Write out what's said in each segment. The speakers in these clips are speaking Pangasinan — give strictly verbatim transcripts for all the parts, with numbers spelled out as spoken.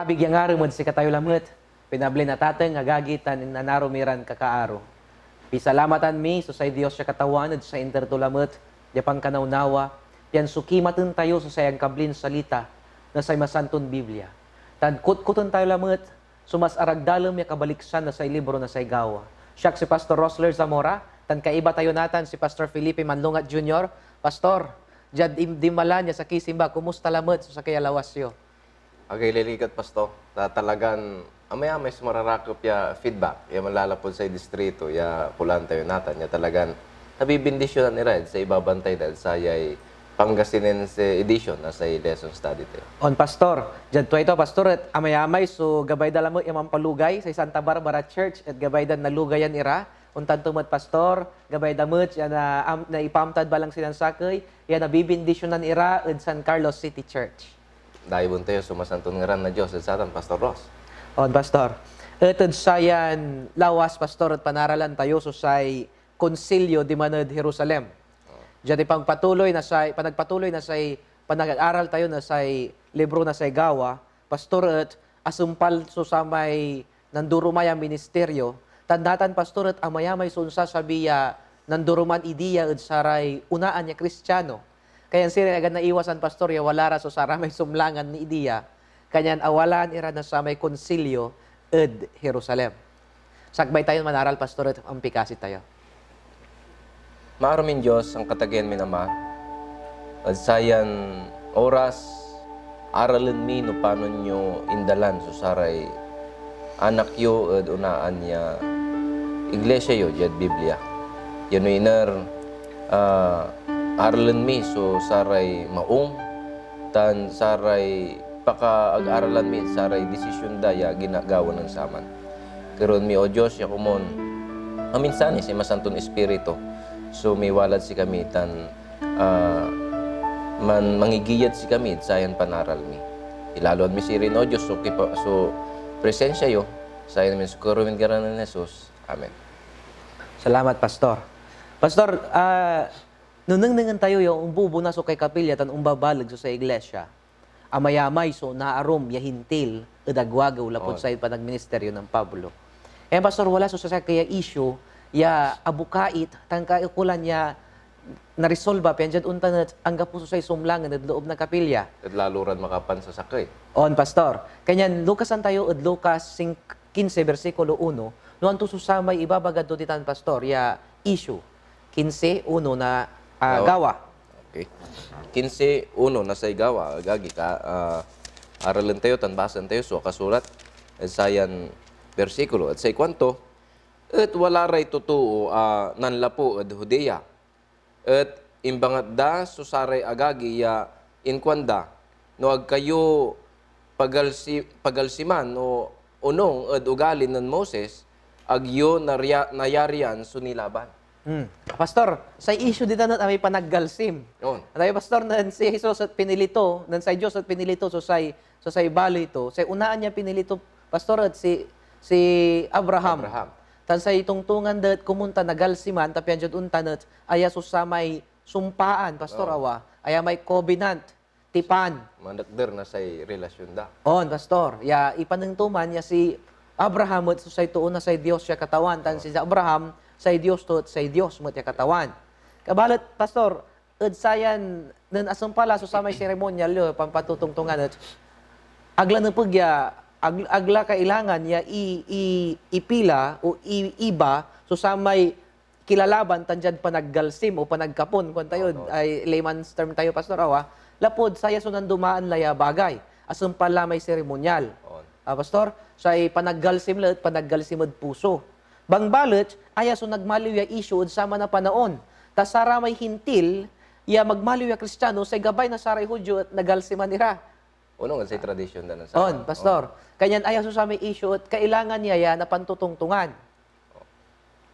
Abig ya ngarem ed sikatayo lamet, pinablin atateng, agagi, tan nanaro mi ran kakaaro. Pisalamatan mi so say Dios ya Katawan ed say inter to lamet ya pankanawnawa, pian sukimaten tayo so say angkablin salita na say Masanton Biblia, tan kotkoten tayo lamet so mas aragdalem ya kabaliksan na say libro na say Gawa. Siak si Pastor Rosler Zamora, tan kaiba tayo natan si Pastor Felipe Manlungat Junior. Pastor, diad im-, dimalan ya sakey simba, kumusta lamet so sakey a lawas yo? Agay liliket, Pastor. Ta-, talagan amayamay so mararakep ya feedback ya manlalapud say distrito ya kulaan tayo natan, ya talagan nabibindisyonan ira ed say ibabantay da ed sayay Pangasinense edition na say lesson study tayo. On, Pastor. Diad tua ito, Pastor, et amayamay so gabay da lamet ya mampalugay say Santa Barbara Church, et gabay dan nalugayan ira. Ontan to met, Pastor, gabay da met ya na-, am-, naipaamtad balang sinansakey ya nabibindisyonan ira ed San Carlos City Church. Daiwen tayo so masanton ngaran na Dios ed satan, Pastor Ross. On, Pastor. Et ed sayan lawas, Pastor, et panaralan tayo so say Konsilyo diman ed Jerusalem. Diad ipagpatuloy na say, panagpatuloy na say panag-aral tayo na say libro na say Gawa, Pastor, et asumpal so samay nandurumay a ministeryo, tan natan, Pastor, et amayamay so onsasabi ya nanduruman idea ed saray onaan ya Kristiano. Kanyan sirin agad naiwasan, Pastor, ya wala ra so saramay sumlangan ni idea, kanyan awalaan ira na samay Konsilyo ed Jerusalem. Sakbay tayon manaral, Pastor, et ampikasi tayo. Maaro min Dios, Sankatagean min Ama, ed sayan oras, aralen mi no panon yo indalan so saray anak yo ed onaan ya iglesia yo diad Biblia. Yan no iner, ah, aralen mi so saray maung tan saray pakaag-aralan mi, saray desisyon da ya ginagawa nen saman. Kerewen mi, O Dios, ya komon aminsan ya say Masanton Ispiritu so miwalad sikami tan, ah, man-, mangigiyad sikami ed sayan panaral mi. Ilaloan mi sirin, O Dios, so kipa-, so presensia yo, sayan amin so kerew mid ngaran nen Jesus. Amen. Salamat, Pastor. Pastor, ah, no nengnengen tayo ya ombubona so kay kapilya tan ombabaleg so say iglesia, amayamay so naarum ya Hentil ed agew-agew lapud On. say panagministeryo nen Pablo. Kaya, Pastor, wala so sakey a issue ya abukait tan kaukolan ya naresolba, pian diad ontan et anggapo so say sumlangen ed loob na kapilya. Et lalo ran makapansasakey. On, Pastor. Kanyan lukasan tayo ed Lucas sing-, kinse, bersikulo uno, no anto so samay ibabaga to ditan, Pastor, ya issue. Kinse uno na, ah, Gawa. Gawa. Okay. Kinse uno na say Gawa, agagi ka, ah, aralen tayo tan basaen tayo so akasulat ed sayan bersikulo. Et say kuanto, et wala ray totoo a nanlapu ed Judea. Et imbangat da so saray agagi ya inkuanda, "No ag kayo pagalsi-, pagalsiman o onung ed ugali nen Moses, ag yo naria-, nayarian so nilaban." Hmm. Pastor, say issue ditan et amay panaggalsim. On. Tayo, Pastor, nen si Jesus et pinili to, nen say Dios et pinili to so say, so say baley to, say onaan ya pinili to, Pastor, et si, si Abraham. Abraham. Tan say tongtongan da et komon ta nagalsiman, ta pian diad ontan et aya so samay sumpaan, Pastor, Oo. awa, aya may covenant, tipan. Manekder na say relasyon da. On, Pastor. Ya ipaneng to man ya si Abraham et so say too na say Dios ya Katawan, tan Oo. si Abraham, say Dios to et say Dios met ya Katawan. Kabalet, Pastor, ed sayan nen asumpal la so samay seremonyal yo, pampatotongtongan et ag la nepeg ya, ag, ag la kailangan ya i-, i-, ipila o i-, iba so samay kilalaban tan diad panaggalsim o panagkapon, kuan tayo, Oo. ay layman's term tayo, Pastor, awa, lapud saya so nandumaan la ya bagay, asumpal la may seremonyal. Oo. Ah, Pastor, say panaggalsim la et panaggalsim ed puso. Bangbalet, aya so nagmaliw ya issue ed saman a panaon, ta saramay Hentil ya magmaliw ya Kristiano, say gabay na saray Judio et nagalsiman ira. Onung ed say tradisyon da nen On, saman. Pastor. Oh. Kanyan aya so samay issue et kailangan ya ya napantotongtongan.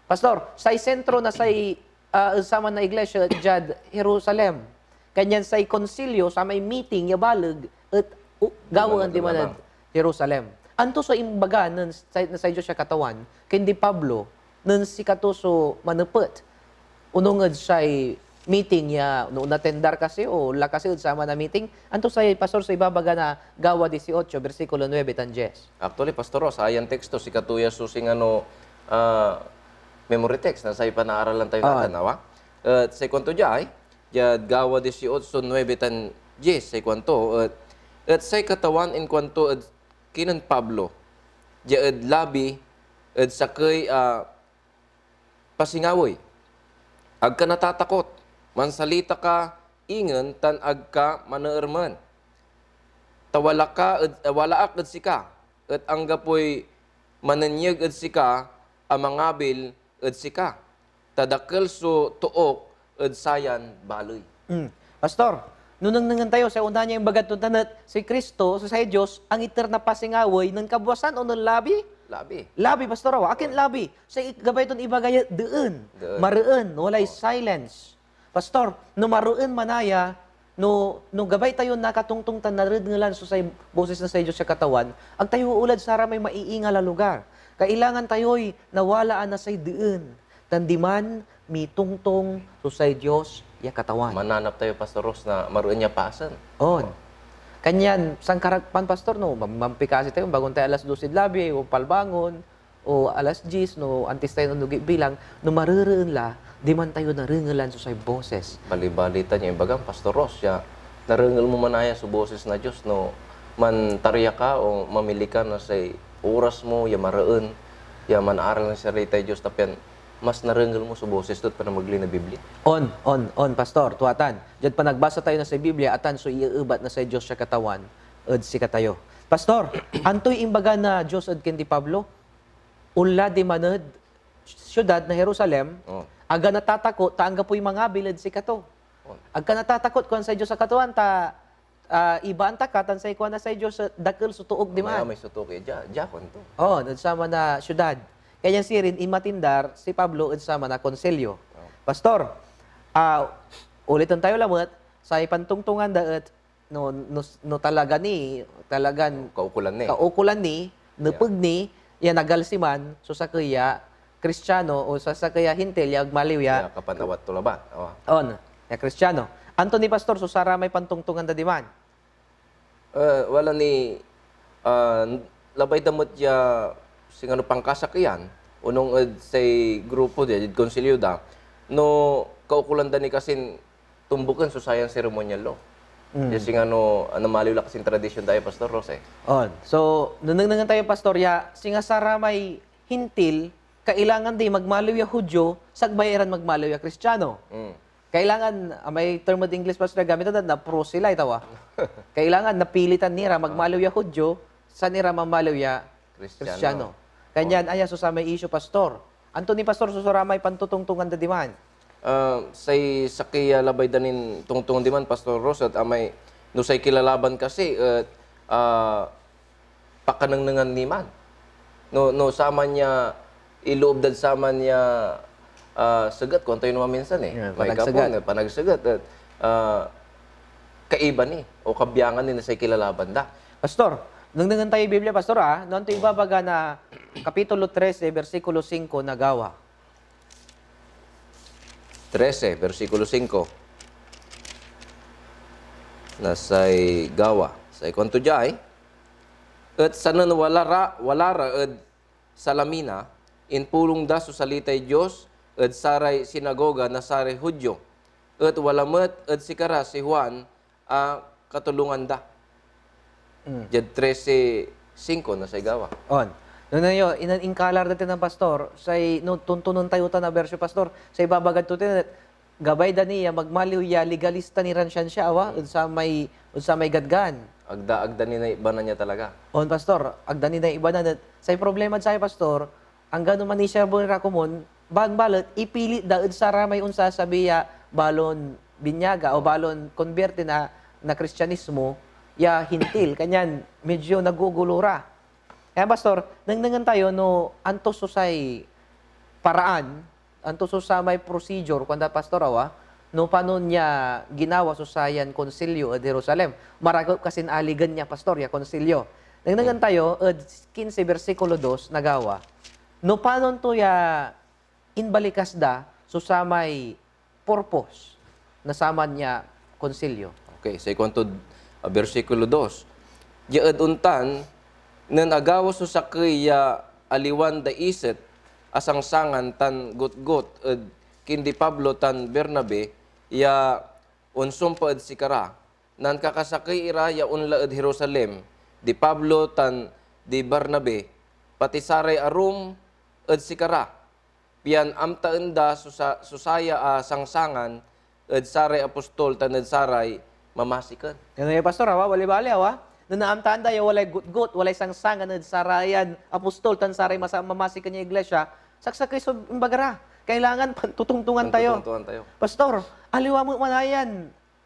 Pastor, say sentro na say, ah, ed saman na iglesia et diad Jerusalem. Kanyan say konsilyo, samay meeting ya baleg et u-, gawaen diman ed Jerusalem. Anto so imbaga nen say, na say Dios ya Katawan kindi Pablo nen sikato so manepet onung ed say meeting ya, no, natendar kasi o la kasi ed saman a meeting? Anto say, Pastor, so ibabaga na Gawa dieciocho, bersikulo nuebe tan dies? Actually, Pastor Ros, sayan teksto, sikato ya so singano, ah, memory text na say panaaralan tayo Ah. natan, awa? Et say kuanto diay, diad Gawa dieciocho nuebe tan dies, say kuanto, et, et say Katawan inkuanto ed kinen Pablo, dia ed labi ed sakey a pasingawey, "Ag ka natatakot. Mansalita ka ingen tan ag ka maneermen. Ta wala ka ed, wala ak ed sika, et anggapoy manenyeg ed sika a mangabil ed sika, ta dakel so took ed sayan baley." Mm. Pastor, no nengnengen tayo, say ontan ya imbaga to tan et si Cristo, so say Dios, angiter na pasingawey nen kabwasan o nen labi? Labi. Labi, Pastor, awa. Akin labi? Say gabay ton ibaga ya deen, Deen. mareen, walay Oh. silence. Pastor, no mareen manaya, no, no gabay tayo nakatongtong tan naredngelan so say bosis na say Dios ya Katawan, ag tayo oolad saramay maiingal a lugar. Kailangan tayoy nawalaan na say deen, tan diman mitongtong so say Dios ya Katawan. Mananap tayo, Pastor Ros, na mareen ya pasen. On. Kanyan, sankaragpan, Pastor, no, mam-, mampikasi tayo, bagon tayo alas dose ed labi, o palbangon, o alas dies, no, antis tayo nanugi bilang, no marereen la, diman tayo narengelan so say boses. Balibali tan ya imbagam, Pastor Ros, ya narengel mo manaya so boses na Dios, no, mantarya ka o mamili ka na say oras mo ya mareen, ya manaral na salitay Dios, ta pian mas narengel mo so boses to ed panamegley na Biblia. On, on, on, Pastor, tua tan. Diad panagbasa tayo na say Biblia, atan so ieebat na say Dios ya Katawan ed sikatayo. Pastor, antoy imbaga na Dios ed kindi Pablo? Onla diman ed siudad na Jerusalem, Oh. aga natatakot, ta anggapoy mangabil ed sikato. Oh. Ag ka natatakot, kuan say Dios a Katawan, ta, ah, ibaan ta ka, tan say kuan na say Dios, eh, dakel so took diman. May, may sutok ya, dia, dia, kuanto. Oh, ed saman a siudad. Kanian sirin, inmatindar si Pablo ed saman a konsilyo. Oh. Pastor, ah, uliten tayo lamet, say pantongtongan da et no, no, no talaga ni, talagan Kaukolan ni. kaukolan ni, nepeg Yeah. ni, ya nagalsiman so sakey a Kristiano o sa sakey a Hentil ya agmaliw ya Ya, kapan awat to labat. Awa. On, ya Kristiano. Anto ni, Pastor, so saramay pantongtongan da diman? Eh, wala ni, ah, labay da met ya singano pankasakeyan, onong ed say grupo dia, ed konsilyo da, no kaukolan da ni kasin tumboken so sayan ceremonial law. Mm. Ya singano, ah, namaliw la kasin tradisyon da ya, Pastor Ros, eh. On. So, nenengnengen tayo, Pastor, ya singa saramay Hentil, kailangan day magmaliw ya Judio, sakbay iran magmaliw ya Kristiano. Mm. Kailangan, ah, may term ed English, Pastor, ya gamit da, na proselyte, awa. Kailangan napilitan nira magmaliw ya Judio, san ira mamaliw ya Kristiano. Kristiano. Kanyan, Oh. aya so samay issue, Pastor. Anto ni, Pastor, so saramay pantotongtongan da diman? Ah, say sakey a labay da nin tongtongan diman, Pastor Ros, et amay, no say kilalaban kasi, et, ah, pakanengnengan ni man. No, no saman ya iloob dad saman ya, ah, seget, kuan tayo naman minsan, eh. Yeah, May panagseget. Kapon, eh, panagseget, et, ah, kaiba ni, o kabiangan ni na say kilalaban da. Pastor, nengnengen tayoy Biblia, Pastor, ah. No anto ibabaga na Kapitulo trese, bersikulo singko na Gawa? Trese, bersikulo singko. Na say Gawa. Say kuanto diay, et sanen wala ra, wala ra ed Salamina, impulong da so salitay Dios ed saray sinagoga na saray Judio, et wala met ed sikara si Juan a katulongan da. Mm. Diad trese singko na say Gawa. On. No, no, yo, inan inkalar dati ng Pastor, say, no, tontonen tayo ta na bersyo, Pastor, say babagad to tin, gabay da ni ya magmaliw ya legalista ni ran siansia, awa, Mm. ed samay, ed samay gadgan. Agda, agda ni naibanan ya talaga. On, Pastor, agda ni naibanan. Say problema saya, Pastor, anggano manisia bo ra komon, ban balet ipilit da ed saramay onsasabi ya balon binyaga o balon konbirti na, na Kristianismo ya Hentil. Kanyan medyo nagugulo ra. Kaya, Pastor, nengnengen tayo no anto so say paraan, anto so samay procedure, kuanda, Pastor, awa, no panon ya ginawa so sayan konsilyo ed Jerusalem. Marakep kasin aligen ya, Pastor, ya konsilyo. Nengnengen Hmm. tayo ed kinse, bersikulo dos na Gawa. No panon to ya imbalikas da so samay purpose. na saman ya konsilyo. Okay, say kuantod, ah, bersikulo dos, "Dia ed ontan, nen agawa so sakey ya aliwan daiset a sangsangan tan gotgot ed kindi Pablo tan Bernabe ya onsumpa ed sikara, nankakasakey ira ya onla ed Jerusalem, di Pablo tan di Bernabe, pati saray arum ed sikara, pian amtaen da so sa-, so saya a sangsangan ed saray apostol tan ed saray mamasiken." Yan ay, Pastor, awa, bali-bali, awa. No naamtaan da ya walay gotgot, walay sangsangan ed sarayan apostol tan saray masa-, mamasiken ya iglesia, saksakey so imbaga ra. Kailangan pantotongtongan tayo. Pantotongtongan tayo. Pastor, aliwa met manayan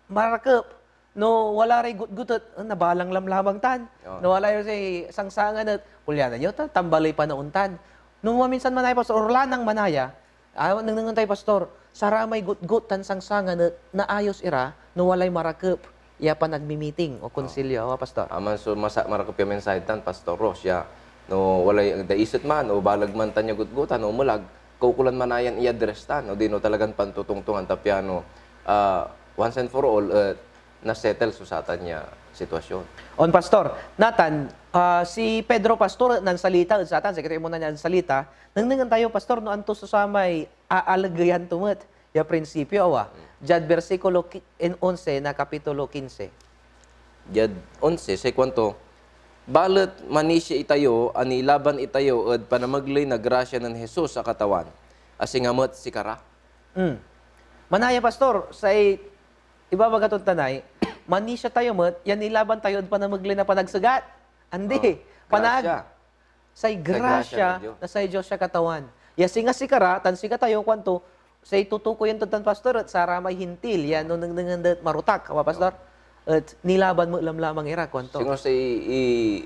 marakep no wala ray gotgot et, eh, nabalang lamlamang tan. Oo. No wala yo say sangsangan et, ulyanan yo ta, tambaley panaon tan. No maminsan manaya, Pastor, or lanang manaya, ah, nengnengen tayo, Pastor, saramay gotgot tan sangsangan et naayos ira no walay marakep ya panagmi-meeting o konsilyo, awa, Pastor. Aman so masa-, marakep ya mensahe tan, Pastor Ros, ya no walay daiset man o baleg man tan ya gotgotan o melag, kaukolan manayan i-address tan, odino talagan pantotongtongan ta piano, ah, once and for all, eh, na-settle so satan ya sitwasyon. On, Pastor. Natan, ah, si Pedro, Pastor, nansalita ed satan, sikato imo nansalita. Nengnengen tayo, Pastor, no anto so samay aalageyan to met ya prinsipyo, awa. Mm. Diad bersikulo ki-, en onse na kapitulo kinse. Diad onse, say kuanto, "Balet manisia itayo a nilaban itayo ed panamegley na grasya nen Jesus a Katawan, a singa met sikara." Mm. Manaya, Pastor, say ibabaga ton tanay, manisia tayo met ya nilaban tayo ed panamegley na panagsegat. Andi, Oh, panag-, grasya. Say Say grasya grasya na Dios. Na say Dios ya Katawan. Ya singa sikara tan sikatayo, kuanto, say tutukoyen tod tan, Pastor, et saramay Hintil, ya no nengnengen da et marotak, awa, Pastor? Oo. Et nilaban met lamlamang ira, kuanto. Singa say i-,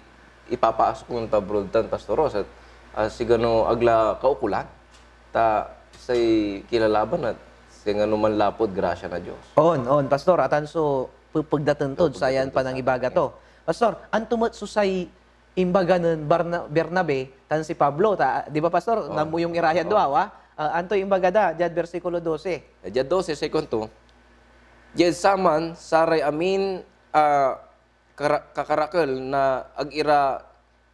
ipapaasok non tabrol tan, Pastor Ros, et, ah, sigano ag la kaukolan, ta say kilalaban et singano manlapud grasya na Dios. On, on, Pastor, atan so pepegdaten tod Pepegdaten sayan tod sayan panangibaga panangibaga. To. Pastor, anto met so say imbaga nen Barna-, Bernabe tan si Pablo, ta, di ba, Pastor? Oh. Namuyong ira yan dua, wa? Ah, antoy imbaga da diad bersikulo dose? Eh, diad dose, say kuanto, "Diad saman, saray amin a kara-, kakarakel na ag ira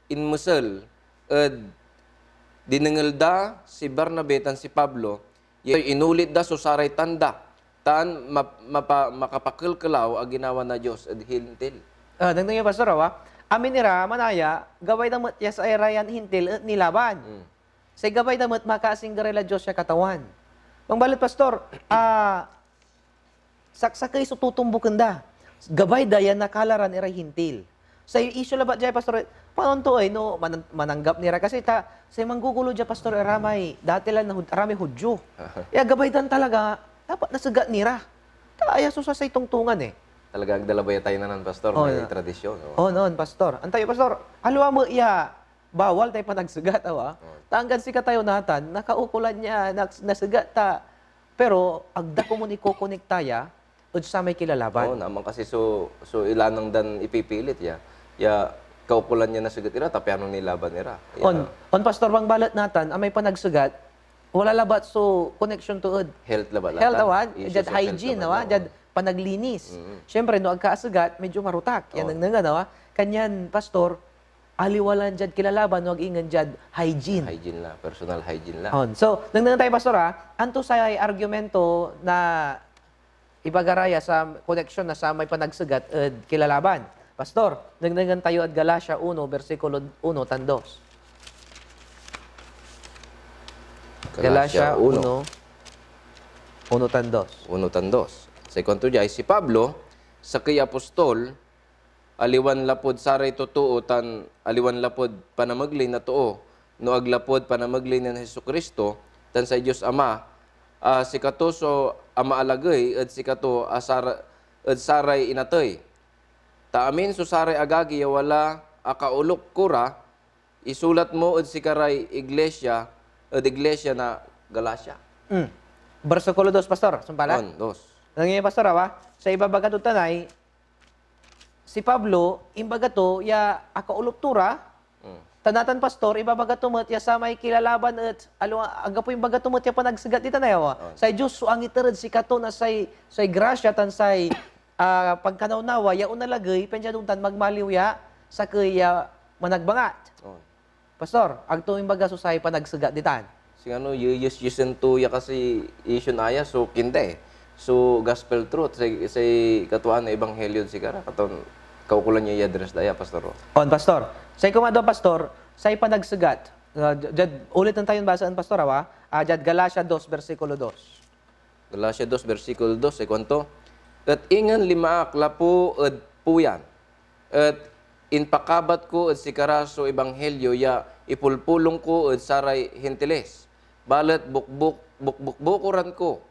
inmesel ed dinengel da si Bernabe tan si Pablo, ya inulit da so saray tanda tan map-, mapa-, makapakelkelaw a ginawa na Dios ed Hintil." Ah, dengdeng yo, Pastor, awa. Amin ira, manaya, gabay da met ya saray rayan Hintil et nilaban. Mm. Say gabay da met makaasingger ira Dios ya Katawan. Bangbalet, Pastor, ah, saksakey so totombuken da. Gabay da ya nakalaran iray Hintil. Say issue labat dia, Pastor, panon to, eh, no, manan-, mananggap ni ra kasi ta say manggugulo dia, Pastor, ira may dati lan Hud-, ira may Judio. Ya gabay dan talaga, dapat nasegat ni ra. Ta aya so sasay tongtongan, eh. Talaga ag da labay a taynanan, Pastor, Oh, may yeah. Tradisyon, oh. On, on, Pastor. Antayo, Pastor, aliwa met ya bawal tay panagsegat, awa. Oh. Ta anggad sikatayo natan, nakaukolan ya, nas-, nasegat ta, pero ag da komun ikokonekta ya ed samay kilalaban. Oo, naman kasi so, so ilanang dan ipipilit ya. Ya kaukolan ya nasegat ira, ta piano nilaban ira. Ya. On, on, Pastor, bangbalet natan, amay panagsegat, wala labat so connection to ed Health labat health, natan. Awa, Issues diad of health hygiene, labat awa, natan. Diad panaglinis. Mm. Siyempre, no ag ka asegat, medyo marotak. Yan Oh. Ang nangan, awa. Kanyan, Pastor, aliwa lan diad kilalaban, no ag ingen diad hygiene. Hygiene la, personal hygiene la. On. So, nengnengen tayo, Pastor, ah. Anto say argumento na ibaga ra ya sa koneksyon na samay panagsegat ed kilalaban? Pastor, nengnengen tayo ed Galacia uno, bersikulo uno tan dos. Galacia Galacia uno. Uno, uno tan dos. Uno tan dos. Say kuanto diay, si Pablo, sakey a apostol, aliwan lapud saray totoo tan aliwan lapud panamegley na too, no ag lapud panamegley nen Jesu-Cristo tan say Dios Ama, a sikato so amaalagey ed sikato a sara-, ed saray inatey. Ta amin so saray agagi ya wala a kaolop ko ra, isulat mo ed sikaray iglesia, ed iglesia na Galacia. Mm. Bersikulo dos, Pastor, sumpal la? On, dos. Ano nga, Pastor, awa? Sa ibabaga to tanay, si Pablo, imbaga to ya akaolop to ra, Mm. Ta natan, Pastor, ibabaga to met ya samay kilalaban et aliwa, anggapoy imbaga to met ya panagsegat ditan, ayaw, ah. On. Say Dios so angiter ed sikato na say, say grasya tan say, ah, pagkanawnawa ya onalagey, pian diad ontan magmaliw ya sakey ya managbangat. On. Pastor, agto imbaga so say panagsegat ditan. Singano, yeyes-yesen to ya kasi issue na aya, so kinte. So, gospel truth, say, say katuaan na ebanghelyo ed sikara, katon kaukolan ya i-address da ya, Pastor Ro. On, Pastor. Say kumadwa, Pastor, say panagsegat. Ah, dy-, dyad, ulit tayon basaen, Pastor, awa. Ah, dyad Galacia dos, bersikulo dos. Galacia dos, bersikulo dos, say kuanto, "Et ingen linma ak lapu ed puyan, et impakabat ko ed sikara so ebanghelyo ya ipulpulong ko ed saray Hentiles, balet bukbuk-, bukbukbukuran ko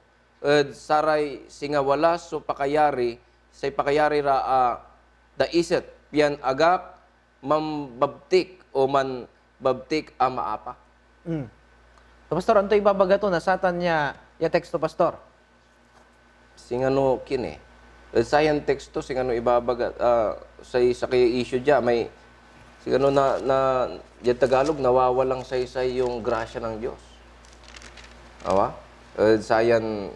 ed saray singa wala so pakayari, say pakayari ra a daiset, pian agak mambabtik o manbabtik a maapa." Mm. So, Pastor, anto ibabaga to na satan ya, ya teksto, Pastor? Singano kien, eh. Ed sayan teksto, singano ibabaga, ah, say sakey ya issue dia, may, singano na, na, diad Tagalog, nawawalang saysay yung grasya ng Diyos. Awa? Ed sayan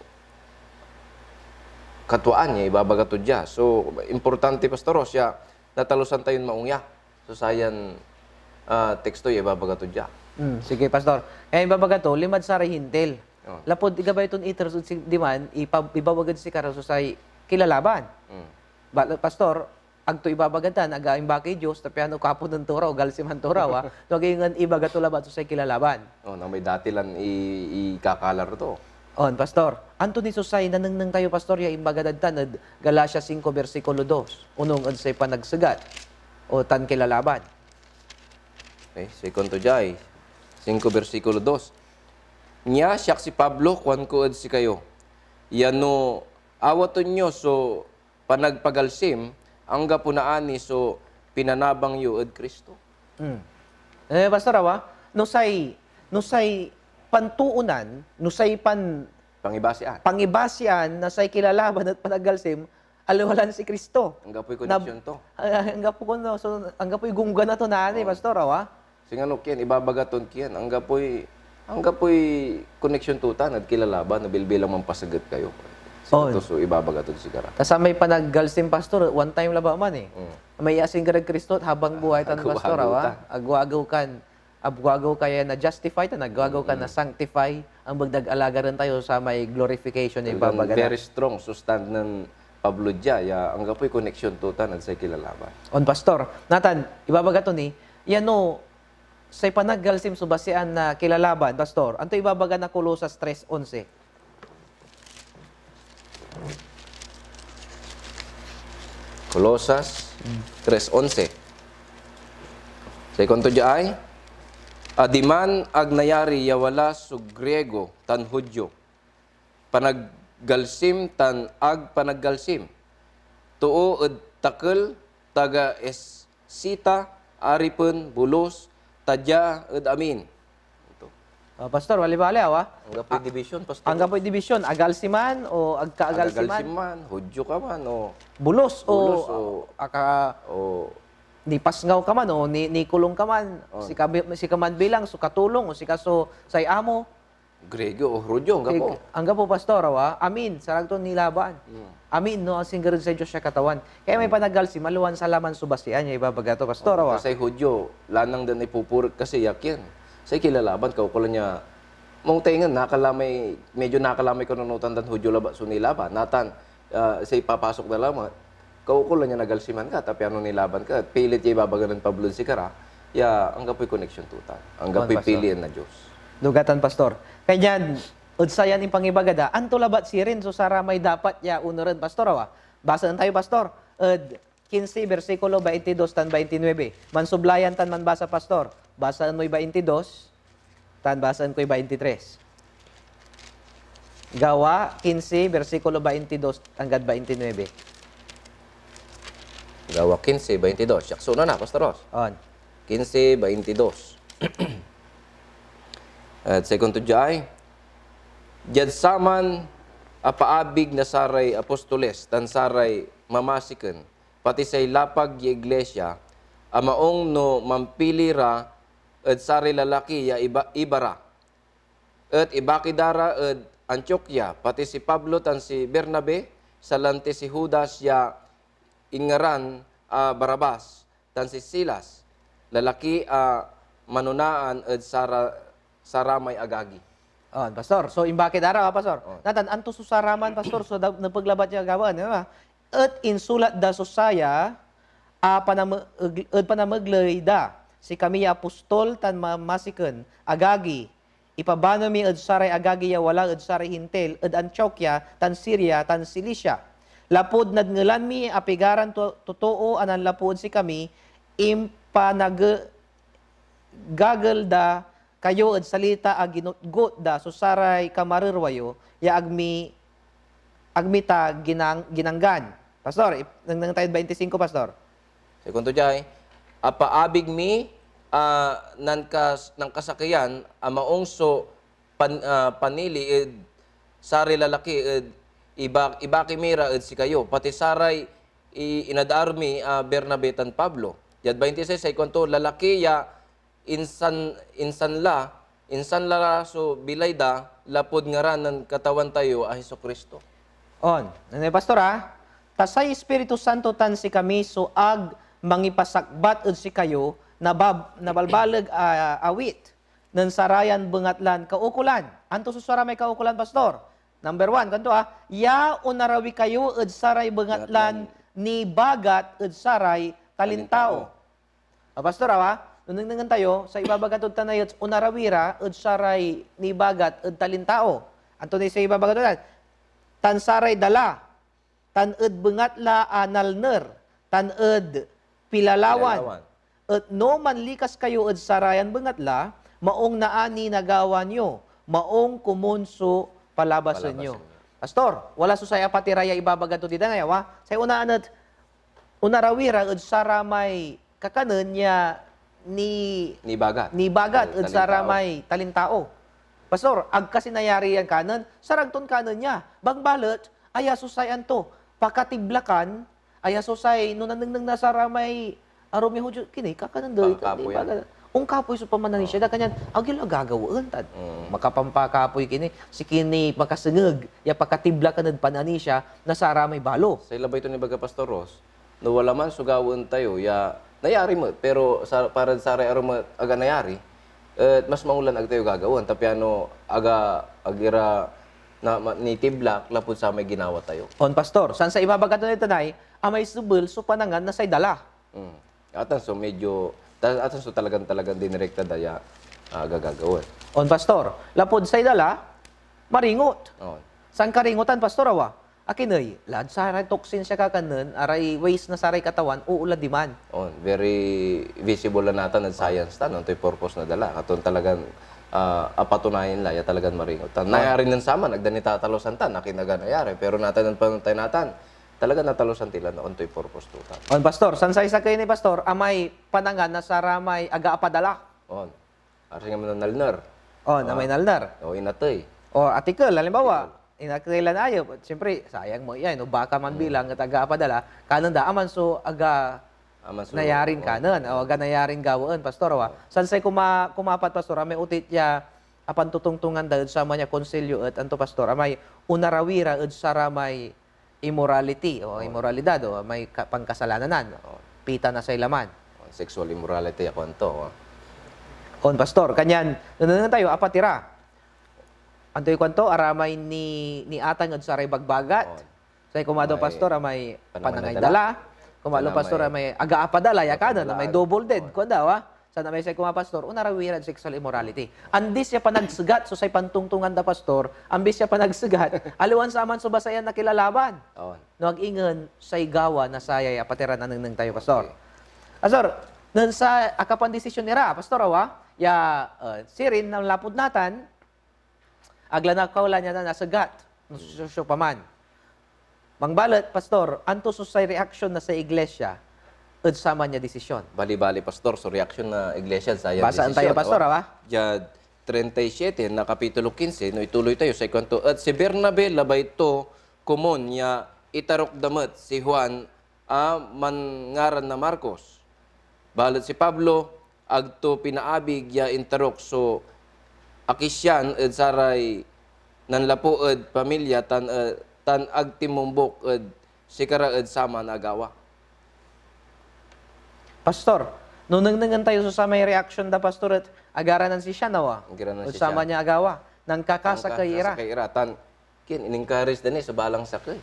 katuaan ya ibabaga to dia. So, importante, Pastor Ros, ya natalusan tayon maong ya. So, sayan, ah, teksto ya ibabaga to dia. Hmm, sige, Pastor. Kaya ibabaga to, limad saray Hintil. Oh. Lapud igabay ton iter so si-, diman, ipa-, ibawag ed sikara so say kilalaban. Hmm. Ba-, Pastor, agto ibabaga tan, aga imbaki Dios, ta piano kaponen to ra, o galsiman to ra, wa? No, ag ingen ibaga to labat so say kilalaban. Oh, na may dati lan i-, ikakalar to. On, Pastor. Anto ni so say nanengneng tayo, Pastor, ya imbaga dad tan ed Galacia singko, bersikulo dos, onung ed say panagsegat o tan kilalaban? Okay, say kuanto diay singko, bersikulo dos, "Nia, siak si Pablo, kuanko ed sikayo, ya no awaten yo so panagpagalsim, anggapo naani so pinanabang yo ed Cristo." Hmm. Eh, Pastor, awa, no say, no say pantoonan, no say pan-, Pangibasian. pangibasian na say kilalaban et panaggalsim, aliwa lan si Cristo. Anggapoy Na-, koneksyon to. Ah, anggapo ko, no, so, anggapoy gunggana to naani, Oh. Pastor, awa? Singano kien, ibabaga ton kien, anggapoy, anggapoy koneksyon to tan ed kilalaban, no bilbilang mampasegat kayo. Oh. Sikato so ibabaga tod sikara. Ta samay panaggalsim, Pastor, one time labat man, eh. Mm. May asingger ed Cristo, habang buhay tan, Pastor, agew-agew awa? ta. Agew-agew kan, agew-agew ka ya na-justify, tan agew-agew ka Mm-mm. na-sanctify, ambeg nag-alagaren tayo samay glorification ya Talagang ibabaga na. very strong so stand nen Pablo dia, ya anggapoy koneksyon to tan ed say kilalaban. On, Pastor. Natan, ibabaga to ni, ya no say panaggalsim so basian na kilalaban, Pastor, anto ibabaga na Colosas tres onse? Colosas Mm. tres onse. Say kuanto diay, "A diman ag nayari ya wala so Griego tan Judio, panaggalsim tan ag panaggalsim, too ed takel, taga Escita, aripen, bulos, ta dia ed amin." Ito. Ah, Pastor, wali-wali, awa? Anggapoy Ah, division, Pastor. anggapoy division, agalsiman o agkaagalsiman? Agagalsiman, Judio ka man, o Bulos o Bulos o aka-, o nipasngaw ka man o ni-, nikulong ka man, Oh. sika bi-, sika man bilang so katulong o sika so say amo? Griego o Judio, anggapo. Kay, anggapo, Pastor, awa? Amin, sarag to nilaban. Hmm. Amin, no, asingger ed say Dios ya Katawan. Kaya may Hmm. panaggalsim, aliwan salaman so basian ya ibabaga to, Pastor, Oh, awa? ta say Judio, lanang dan ipupurek kasi ya kien. Say kilalaban, kaukolan ya, mong taingen, nakalamay, medyo nakalamay kanunotan dan Judio labat so nilaban. Natan, ah, say papasok da lamet, kaukolan ya nagalsiman ka, ta piano nilaban ka, pilit ya ibabaga nen Pablo ed sikara, ya anggapoy koneksyon to tan, anggapoy On, Pastor. pilien na Dios. Dugatan, Pastor. Kanyan, ed sayan impangibaga da, anto labat sirin so saramay dapat ya onuren, Pastor, awa? Basaen tayo, Pastor, ed quince, bersikulo twenty-dos tan twenty-nueve. Mansublayan tan manbasa, Pastor. Basaen moy twenty-dos. Tan basaen koy twenty-tres. Gawa quince, bersikulo twenty-dos anggad twenty-nueve. Gawa quince, twenty-dos. Siak so una na, Pastor Ross. On. Quince, twenty-dos. Et say kuanto diay, diad saman a paabig na saray apostoles tan saray mamasiken, pati say lapag ya iglesia a maong no mampili ra ed saray lalaki ya iba, iba ra, et ibaki da ra ed Antiokia, pati si Pablo tan si Bernabe, salanti si Judas ya inngaran a Barrabas, tan si Silas, lalaki a manonaan ed sara-, saramay agagi. On, Pastor. So, imbaki da ra, Pastor. On. Natan, anto so saraman, Pastor? So, da-, nepeg labat ya gawaen, di ba? Et insulat da so saya a paname-, ed panamegley da, "Sikami ya apostol tan mamasiken, agagi, ipabano mi ed saray agagi ya wala ed saray Hentil ed Antiokia tan Siria tan Cilicia, lapud nadngelan mi a pigaran to-, totoo a nanlapu ed sikami, impanage-, gagel da kayo ed salita a ginotgot da so saray kamarerwa yo, ya ag mi, ag mi ta ginang-, ginanggan." Pastor, ip-, nengneng tayod bainti singko, Pastor. Say kuanto diay, "Apaabig mi a nankas-, nankasakeyan a maong so pan-, ah, panili ed saray lalaki ed iba-, ibaki mi ra ed sikayo, pati saray i-, inadar mi a Bernabe tan Pablo." Diad bainti seis, say kuanto, "Lalaki ya insan-, insan la, insan la ra so bilay da lapud ngaran nen Katawan tayo a Jesu-Cristo." On, nanay Pastor, ah, "Ta say Ispiritu Santo tan sikami so ag mangipasakbat ed sikayo na bab-, na balbaleg a awit nen sarayan bengatlan kaukolan." Anto so saramay kaukolan, Pastor? Number one, kuanto, ah, "Ya onarawi kayo ed saray bengatlan nibagat ed saray talintao." Ah, Pastor, awa, no nengnengen tayo, say ibabaga tod tanay et onarawi ra ed saray nibagat ed talintao. Anto ni say ibabaga tod tan? "Tan saray dala, tan ed bengatla a nalner, tan ed pilalawan. Pilalawan. Et no manlikas kayo ed sarayan bengatla, maong naani nagawa yo, maong komun so palabasen yo." Palabasen yo. Pastor, wala so say apatira ya ibabaga tod tanay, awa? Say onaan et onarawi ra ed saramay kakanen ya ni-, Nibagat. nibagat Ed ed talintao. saramay talintao. Pastor, ag kasi nayari yan kanen, sarag ton kanen ya. Bangbalet, aya so say anto, pakatiblakan, aya so say, no nanengneng na saramay arum ya Judio, kini, kakanen da, Pangkapoy nibagat. Ongkapoy so pamananisia da, kanyan, ag yo la gagawaen, tan Mm. makapampakapoy kini, si kini makasengeg ya pakatiblakan ed pananisia na saramay balo. Say labay ton ibaga, Pastor Ros, no wala man so gawaen tayo ya nayari met, pero sa, para saray arum et aga nayari, et mas maong lan ag tayo gagawaen, ta piano aga, ag ira na, ma-, nitiblak lapud samay ginawa tayo. On, Pastor, san say ibabaga ton itanay, amay sebel so panangan na say dala. Mm. Atan so medyo, ta-, atan so talagan, talagan dinirekta da ya, ah, gagagawaen. On, Pastor, lapud say dala, maringot. On. Sankaringotan, Pastor, awa? Akin ey, lad saray toxins ya kakanen, aray waste na saray katawan, oo la diman. On, very visible la natan ed science tan, antoy purpose na dala. Katon talagan, ah, apatunayan la ya talagan maringot. Tan On. nayari nen saman, ag da ni tatalusan tan, akin aga nayari. Pero natan nen panotay natan, talaga natalusan ti la no antoy purpose to tan. On, Pastor, san say sakey ni Pastor, amay panangan na saramay aga apadala. On. Arsa nga mananalnar. On, Ah. amay nalnar. O, inatey. O, atikel, halimbawa, Atikel. inatey lan ayep, siyempre, sayang mo yan, no? Baka man Mm. bilang, et aga apadala, kanen da, aman so aga Aman so, nayarin oo. kanen, o aga nayarin gawaen, Pastor, wa? Oo. San say kuma-, kumapat, Pastor, amay otit ya apantotongtongan da ed saman ya konsilyo et anto, Pastor, amay onarawi ra ed saramay immorality, o Oh. immoralidad, o may ka-, pankasalanan, o pita na say laman. Oh, sexual immorality, ako anto, oh. On, Pastor, kanyan, nanengneng tayo, apat ira. Antoy kuanto? Aramay ni-, niatang ed saray bagbagat. Oh. Say kumado, May Pastor, amay panangay panangay dala. dala. Kumalo, Sana Pastor, may amay aga apadala, ya kanan, may double dead. Oh. Kuan daw, ah. Sana may say kuma, Pastor, onarawi rad sexual immorality. Ambis ya panagsegat so say pantongtongan da, Pastor, ambis ya panagsegat, aliwan saman so basayan na kilalaban. Oh. No ag ingen say gawa na sayay apatiran anengneng tayo, Pastor. Okay. Pastor, nen sa akapandesisyon ira, Pastor, awa, ya, uh, sirin nanlapud natan, ag la nakaulan ya nasegat, no Hmm. siopaman. Mangbalet, Pastor, anto so say reaksyon na say iglesia ed saman ya desisyon? Bali-bali, Pastor, so reaksyon na iglesia ed sayan Basaan desisyon, tayo, Pastor, awa? awa? Diad treinta y siete na kapitulo quince, no ituloy tayo, say kuanto, "Et si Bernabe labay to komun ya itarok da met si Juan a manngaran na Marcos. Balet si Pablo, ag to pinaabig ya intarok so akisyan ed saray nanlapu ed pamilya tan, eh, tan ag tinmumbok ed sikara ed saman a agawa. Pastor, no nengnengen tayo so samay reaksyon da, Pastor, et agara nen si Shana, wa? Agara nen Ed si saman Shana. Ya agawa, nankakasakey ira. Nankakasakey ira, tan kin in-encourage da ni so balang sakey.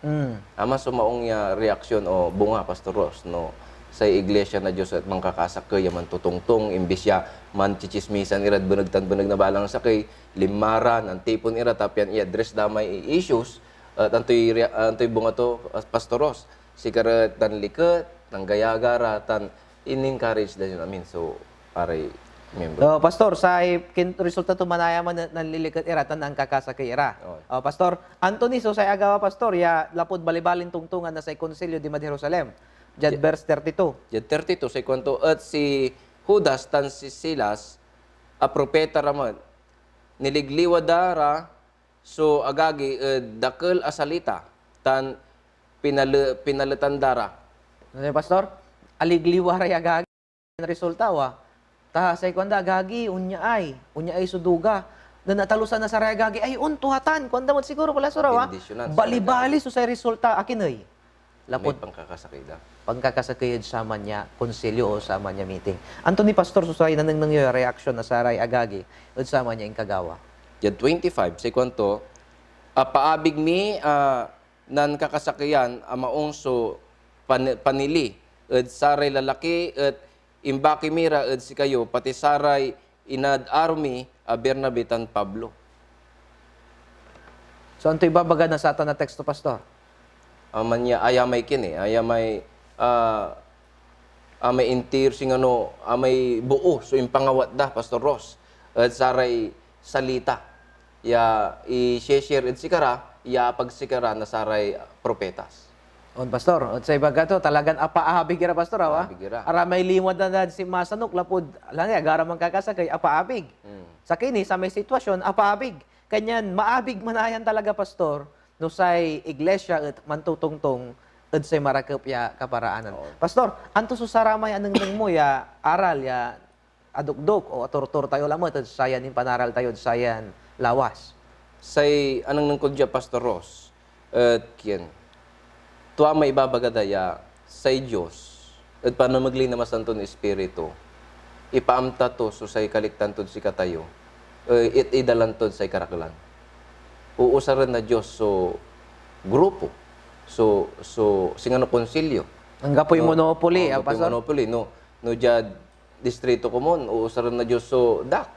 Mm. Ama so maong ya reaksyon o bunga, Pastor Ross, no say iglesia na Dios et mankakasakey ya mantotongtong, imbis ya manchichismisan irad beneg tan beneg na balang sakey, linma ra, nantipon ira, ta pian i-address da may issues, et antoy rea-, antoy bunga to, Pastor Ross? Sikara et nanliket, nanggayaga ra, tan in-encourage da yun amin so aray miyembro. So, Pastor, say kin-, resulta to manaya man na-, nanliliket ira tan nankakasakey ira. Oo. Oh, Pastor, anto ni so say agawa, Pastor, ya lapud balibalin tongtongan na say Konsilyo dimad Jerusalem? Diad Di- verse thirty-two. Diad thirty-two, say kuanto, et si Judas tan si Silas a propeta ra met, niligliwa da ra so agagi ed dakel a salita, tan pinale-, pinaletan da ra. Ano yun, Pastor? Aligliwa ray agagi. Resulta, wa? Ta say kuanda, agagi, onyaay. Onyaay so duga. Nen atalusan na saray agagi, ay, ontuatan. Kuanda met siguro pala, Pastor, wa? Bendisyonan saray Balibali so say resulta. Akin ey? May Lapud pangkakasakey da. pangkakasakey ed saman ya konsilyo o saman ya meeting. Anto ni, Pastor, so say nanengneng yo ya reaksyon na saray agagi ed saman ya inkagawa? Diad twenty-five, say kuanto, "Apaabig mi a nankakasakeyan a maong so pan-, panili ed saray lalaki et imbaki mi ra ed sikayo, pati saray inad aro mi a Bernabe tan Pablo." So, anto ibabaga na satan a teksto, Pastor? Aman ya ayamay kin eh, ayamay, ah, amay intir singano, amay boo so impangawat da, Pastor Ross, ed saray salita ya i-share ed sikara, ya apag sikara na saray propetas. On, Pastor. Ed say ibaga to, talagan apaabig ira, Pastor, awa? Apaabig ira. Aramay lima da, da si masanok lapud, ala ni, agara mankakasakey, apaabig. Hmm. Sakey ni, samay sitwasyon, apaabig. Kanyan maabig manayan talaga, Pastor, no say iglesia et mantotongtong ed say marakep ya kaparaanan. Oo. Pastor, anto so saramay anengneng mo ya aral ya adokdok o aturtur tayo lamet ed sayan impanaral tayod sayan lawas? Say anengneng kod dia, Pastor Ross, et kien, tua may ibabaga da ya say Dios ed panamegley na Masanton Ispiritu, ipaamta to so say kaliktan tod sikatayo, eh, et idalan tod say karaklan. Uusaren na Dios so grupo, so, so, singano konsilyo. Anggapoy No, monopoly, oh, ah, anggapoy Pastor? Monopoly, no, no diad distrito komon, uusaren na Dios so dak.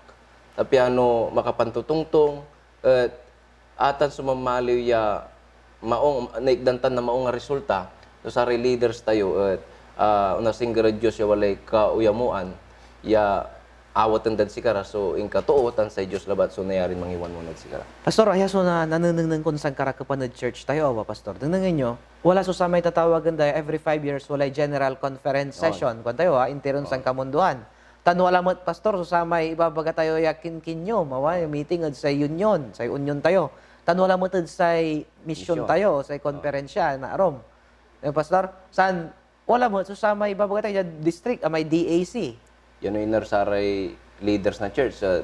Ta piano makapantotongtong, et atan so mamaliw ya maong, naitdan tan na maong a resulta, no saray leaders tayo, et, ah, onasingger ed Dios ya walay kauyamoan, ya awaten dad sikara so inkatoo, tan say Dios labat so nayarin mangiwanwan ed sikara. Pastor, aya so na, nanenengneng kon sankarakepan ed church tayo, awa, Pastor. Nengnengen yo, wala so samay tatawagen da every five years, walay general conference On. Session, kuan tayo, ha, interon sankamundoan. Tan wala met, Pastor, so samay ibabaga tayo ya kinkinyo, mawa, ya meeting ed say union, say union tayo. Tan wala met ed say mission Mission. Tayo, say konperensya na arum. Eh, Pastor, san wala met so samay ibabaga tayo ya district, amay D A C. Yan no iner saray leaders na church, ah,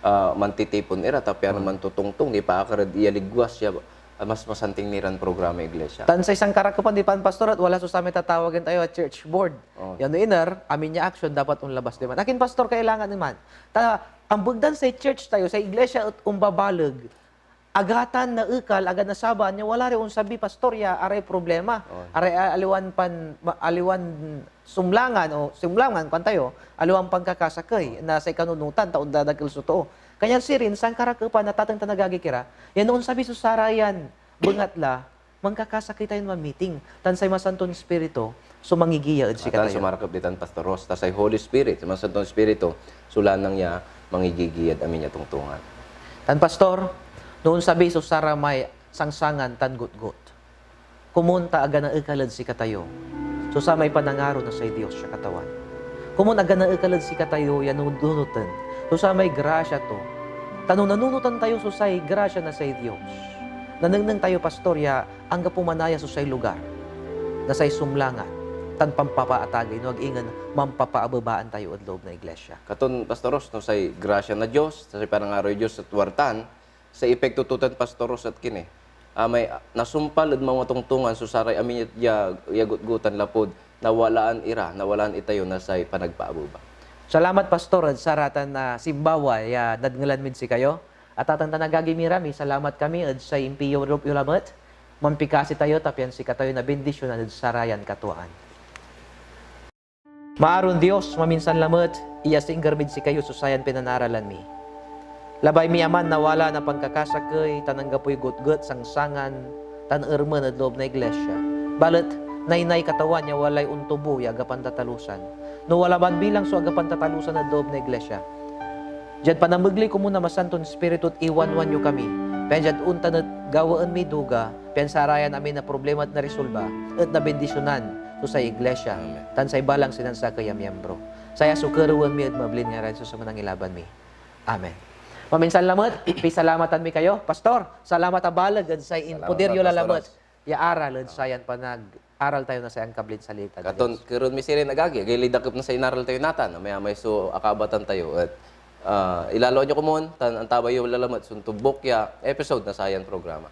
ah, mantitipon ira, ta piano mantotongtong, nipaakar ed iyaligwas ya, ah, mas masanting niran programa iglesia. Tan say sankarakepan di pan, Pastor, et wala so samay tatawagen tayo a church board. Oh. Yan no iner, amin ya action dapat onlabas diman. Akin, Pastor, kailangan iman. Ta ambegdan say church tayo, say iglesia et ombabaleg, agatan naekal, agad nasabaan ya wala ray onsabi, Pastor, ya aray problema. Oh. Aray, ah, aliwan pan, ma-, aliwan sumlangan o sumlangan, kuan tayo, aliwan pankakasakey na say kanunotan ta ondadakel so too. Kanyan sirin, sankarakepan na tateng tan agagi kira, yan no onsabi so sarayan bengatla, mankakasakey tayon mamiting, tan say Masanton Ispiritu so mangigiya ed Atan so sikatayo. marakep ditan, Pastor Ross, ta say Holy Spirit, say Masanton Ispiritu, so lanang ya mangigigiyad amin ya tongtongan. Tan, Pastor, no onsabi so saramay sangsangan tan gotgot, komon ta aganaekal ed sikatayo so samay panangaro na say Dios ya Katawan. Komon aganaekal ed sikatayo ya nununoten so samay grasya to. Ta no nanunotan tayo so say grasya na say Dios, nanengneng tayo, Pastor, ya anggapo manaya so say lugar na say sumlangan. tan pampapaatagey, no ag ingen mampapaabebaan tayo ed loob na iglesia. Katon, Pastor Ros, no say grasya na Dios, say panangaroy Dios et wadtan, say epekto to tan, Pastor Ros, et kine, ah, may, ah, nasumpal ed mamatongtongan so saray amin ya, ya, ya gotgotan lapud nawalaan ira, nawalaan itayo na say panagpaabeba. Salamat, Pastor, ed saratan a simbawa ya nadngelan mid sikayo. Atatan tan agagi mi ra, misalamat kami ed say impiyorop yo lamet. Mampikasi tayo ta pian sikatayo nabendisyonan ed sarayan katuaan. Maaron Dios, maminsan lamet, iyasingger mid sikayo so sayan pinanaralan mi. Labay mi, Aman, nawala na pankakasakey tan anggapoy gotget, sangsangan, tan ermen ed loob na iglesia. Balet naynay Katawan ya walay ontubo ya agapantatalusan. No wala man bilang so agapantatalusan ed loob na iglesia, diad panamegley komun na Masanton Espiritu et iwanwan yo kami, pian diad ontan et gawaen miy duga, pian sarayan amin a problema et naresolba, et nabendisyonan so say iglesia, Amen. Tan say balang sinansakey a miembro. Saya so kerewen mi ed mablin ngaran Jesus a Manangilaban mi. Amen. Maminsan lamet, pisalamatan mi kayo. Pastor, salamat a baleg ed say Salamat, inpoder yo Pastor lalamet Ros. Ya aral ed Ah. sayan panag-aral tayo na say angkablin salita na Katon, Dios. Kerewen mi sirin, agagi, agaylay dakep na say inaral tayo natan, amayamay so akabatan tayo, et, ah, ilaloan yo komun, tan antabay yo lalamet so ontombok ya episode na sayan programa.